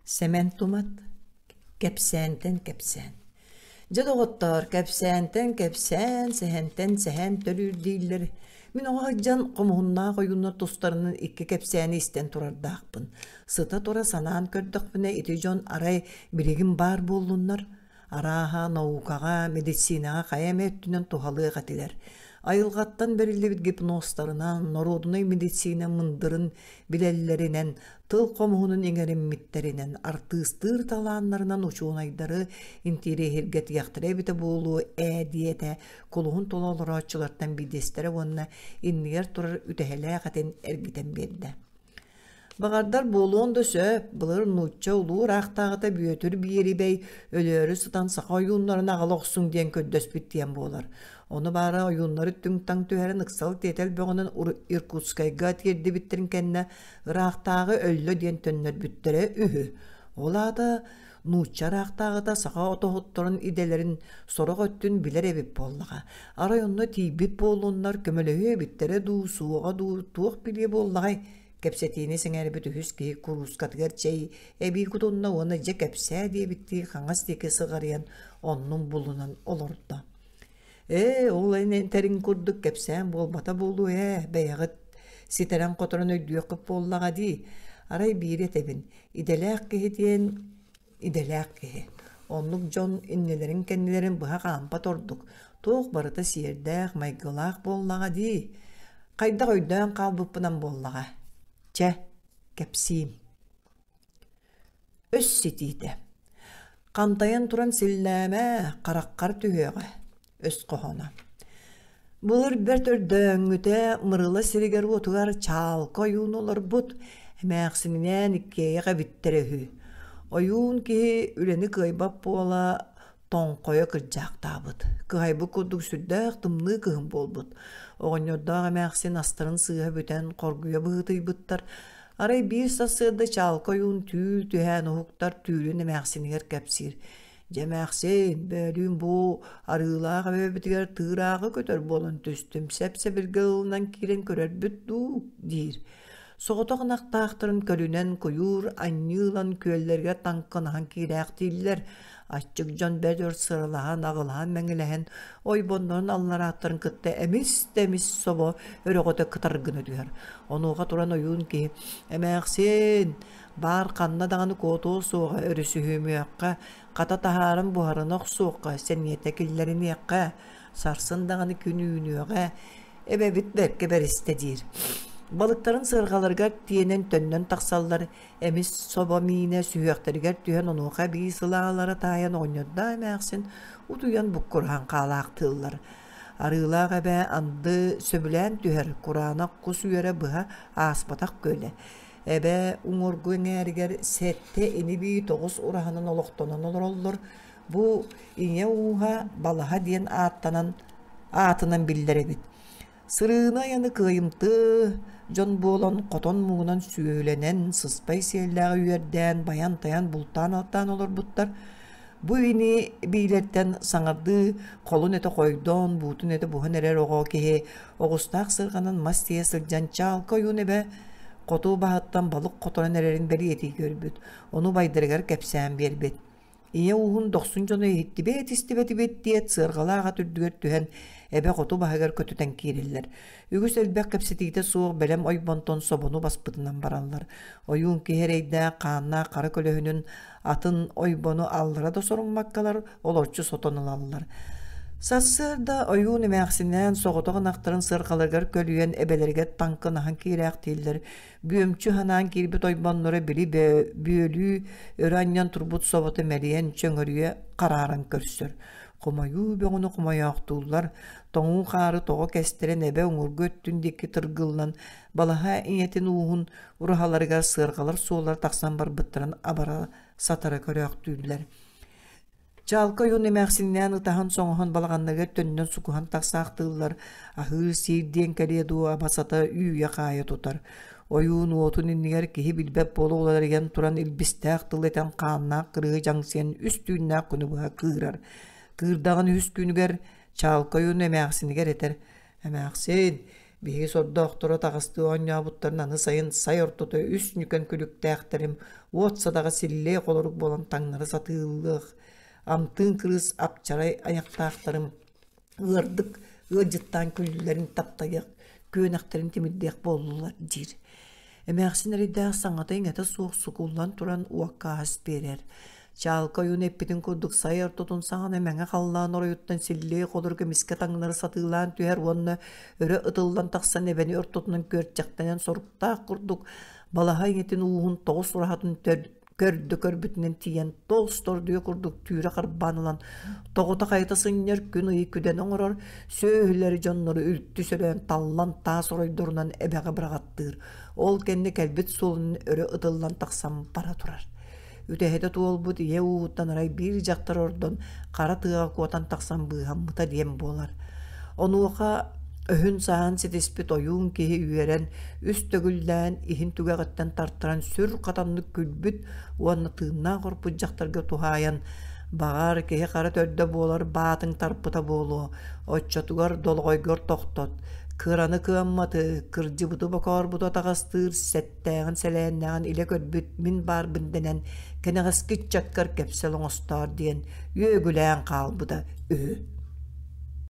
Сэмэн Тумат Кэпсээнтэн кэпсээн Дьэ доҕоттоор, кэпсээнтэн кэпсээн, сэһэнтэн сэһэн төрүүр дииллэр. Мин оҕо сылдьан хомуһуннаах ойууннар тустарынан икки кэпсээни истэн турардаахпын. Сыта-тура санаан көрдөхпүнэ ити дьон арай билигин баар буоллуннар, Арааһа, наукаҕа, медицинаҕа хайа эмэ өттүнэн туһалыах этилэр. Айылҕаттан бэриллибит гипнозтарынан, норуодунай медицина мындырын билэллэринэн, тыл хомуһунун иҥэриммиттэринэн, артыыстыыр талааннарынан учуонайдары интириэһиргэтиэхтэрэ эбитэ буолуо ээ диэтэ кулуһун тула олорооччулартан биирдэстэрэ уонна иннигэр турар үтэһэлээх этин эргитэн биэрдэ. Баҕардар буолуон да сөп, былыр нуучча улуу ыраахтааҕыта Бүөтүр Биэрибэй өлөөрү сытан саха ойууннарын аҕала охсуҥ диэн көрдөспүт диэн буолар. Ону баара ойууннары түҥ-таҥ түһэрэн ыксал-тиэтэл бөҕөнөн Иркутскайга тиэрдибиттэрин кэннэ ыраахтааҕы өллө диэн төннөрбүттэрэ үһү. Ол аата нуучча ыраахтааҕыта саха отоһутторун идэлэрин сорох өттүн билэр эбит буоллаҕа. Арай онно тиийбит буоллуннар көмөлөһүө эбиттэрэ дуу, суоҕа дуу, туох билиэ буоллаҕай? Кэпсэтиини сэҥээрбит үһүс киһи куруускатыгар чэй эбии кутунна уонна дьэ кэпсээ диэбиттии хаҥас диэки сыҕарыйан оннун булунан олордо. Ээ, ол эн этэриҥ курдук кэпсээн буолбата буолуо ээ, бэйэҕит ситэрэн-хоторон өйдүөххүт буоллаҕа дии. Арай биири этэбин, идэлээх киһи диэн идэлээх киһи. Оннук дьон иннилэрин-кэннилэрин быһа хаампат ордук, туох барыта сиэрдээх, майгылаах буоллаҕа дии. Хайдах өйдөөн хаалбыппынан буоллаҕа. Чэ, кэпсиим. Өс ситиитэ. Хантайан туран силлээмэ, хараххар түһүөҕэ. Өс хоһооно. Былыр бэрт өрдөөҥҥүтэ Мырыла сиригэр-уотугар чаалка ойуун олорбут, эмээхсининээн иккиэйэх эбиттэрэ үһү. Ойуун киһи үлэни кыайбат буола тоҥхойо кырдьаахтаабыт. Кыһайбыт курдук сүрдээх тымныы кыһын буолбут. Оҕонньордоох эмээхсин астарын сыыһа бүтэн хоргуйа быһыытыйбыттар. Арай биир сарсыарда чаалка ойуун түүл түһээн уһуктар түүлүн эмээхсинигэр кэпсиир. Дьэ эмээхсин, бөөлүүн бу арыылаах эбэбитигэр тыырааҕы көтөр буолан түстүм, сэп-сэбиргэ ылынан киирэн көрөрбүт дуу диир. Соҕотох ынахтаахтарын көрүнэн куйуур анньыы ылан күөллэригэр таҥкынаһан киирээхтииллэр. Аччык дьон бэрт өр сыралаһан, аҕылаһан мэҥилэһэн, ойбоннорун алларааттарын кытта эмис да эмис собо өрөҕөтө кытар гына түһэр. Онуоха туран ойуун киһи «Эмээхсин, баар ханна даҕаны куотуо суоҕа, өрүсүһүмүөххэ, хата таһааран буһарына охсуохха, сэниэтэ киллэриниэххэ, сарсын даҕаны күн үүнүөҕэ, эбэбит бэркэ бэристэ» диир. Балыктарын сыарҕаларыгар тиэнэн төннөн тахсаллар, эмис собо миинэ сүһүөхтэригэр түһэн онуоха эбии сылаалара таайан оҕонньордоох эмээхсин утуйан буккураһан хаалаахтыыллар. Арыылаах эбээ анды сөбүлээн түһэр, кураанах кус үөрэ быһа ааспатах күөлэ. Эбээ уҥуоргу эҥээригэр сэттэ ини-бии тоҕус ураһанан олохтонон олороллор. Бу ийэ ууһа Балаһа диэн ааттанан аатынан биллэр эбит. Сырыыны-айаны кыайымтыы дьон буолан хотон муҥунан сүөһүлэнэн, сыспай сиэллээҕи үөрдээн, байан-тайан бултаан-алтаан олорбуттар. Бу ини биилэртэн саҥардыы холун этэ хойдоон, буутун этэ буһан эрэр оҕо киһи оҕустаах сырҕанан мас тиэйэ сылдьан чаалка ойуун эбэ хоту баһыттан балык хоторон эрэрин бэлиэтии көрбүт, ону убайдарыгар кэпсээн биэрбит. Ийэ ууһун дохсун дьоно иһиттибэт-истибэтибит диэт сыарҕалаах ат үрдүгэр түһэн эбэ хоту баһыгар көтүтэн киирэллэр. Үгүс элбэх кэпсэтиитэ суох бэлэм ойбонтон собону баспытынан бараллар. Ойуун киһи эрэйдээх хааннаах хара көлөһүнүн атын ойбону аллара да соруммаккалар олорчу сотон ылаллар. Сарсыарда ойуун эмээхсинээн соҕотох ынахтарын сыарҕаларыгар көлүйэн эбэлэригэр таҥкынаһан киирээхтииллэр. Бүөмчү санаан киирбит ойбонноро били бүөлүү өрө анньан турбут собото мэлийэн чөҥөрүйэ харааран көрсөр. Хомойуу бөҕөнү хомойоохтууллар, тоҥуу хаары тоҕо кэстэрэн эбэ уҥуоргу өттүн диэки тыргыллан, балаһа ийэтин ууһун ураһаларыгар сыарҕалар суоллара тахсан барбыттарын абара сатара көрөөхтүүллэр. Чаалка ойуун эмээхсининээн ытаһан-соҥоһон балаҕаннарыгар төннөн сукуһан тахсаахтыыллар, аһыыр-сиир диэн кэлиэ дуо абасата үүйэ-хаайа тутар. Ойуун уотун иннигэр киһи билбэт буола уларыйан туран илбистээх тыл этэн хааннаах кырыһы дьаҥсыйан үс түүннээх күнү быһа кыырар. Кыырдаҕын үһүс күнүгэр Чаалка ойуун эмээхсинигэр этэр: «Эмээхсин, Биһиги сордоохторо таҕыстыы оонньообуттарын аны сайын сай ортото үс ньүкэн күлүктээхтэрим уот садаҕа силлиэ холорук буолан таҥнары сатыыллыах, амтыын кырыыс апчарай айахтаахтарым ыардык ыалдьыттаан күллэрин таптайыах, күөнэхтэрин тимирдиэх буоллулар диир. Эмээхсин эрэйдээх саҥата-иҥэтэ суох сукуллан туран уокка ас биэрэр. Чаалка ойуун эппитин курдук сай ортотун саҕана мэҥэ халлаан оройуттан силлиэ холорук эмискэ таҥнары сатыылаан түһэр уонна өрө ытыллан тахсан эбэни ортотунан күөрчэхтэнэн соруктаах курдук балаһа иҥэтин ууһун тоҕус ураһатын көрдө көрбүтүнэн тиийэн тоҕус тордуйа курдук түүрэ харбаан ылан тоҕута-хайыта сынньар күн-ый күдэн оҥорор сүөһүлэри дьоннору үлтү сөрөөн таллан таас оройдорунан эбэҕэ быраҕаттыыр ол кэннэ кэлбит суолун өрө ытыллан тахсан бара турар үтэһэтэ туолбут ийэ ууһуттан арай биир дьахтар ордон хара тыаҕа куотан тахсан быыһаммыта диэн буолар онуоха өһүн-сааһын ситиспит ойуун киһи үөрэн үс төгүллээн иһин түгэҕиттэн тартаран сүр хатаннык күлбүт уонна тыыннаах орпут дьахтарга туһаайан баҕар киһи хара төрдө буолар баатыҥ тарпыта буолуо оччотугар долоҕойгор тохтот кыраны кыамматы кырдьыбыты бокоорбуту атаҕастыыр сэттээҕин сэлээннээҕин илэ көрбүт мин баарбын дэнэн кэнэҕэски ыччаккар кэпсэл оҥостоор диэн үөгүлээн хаалбыта үһү.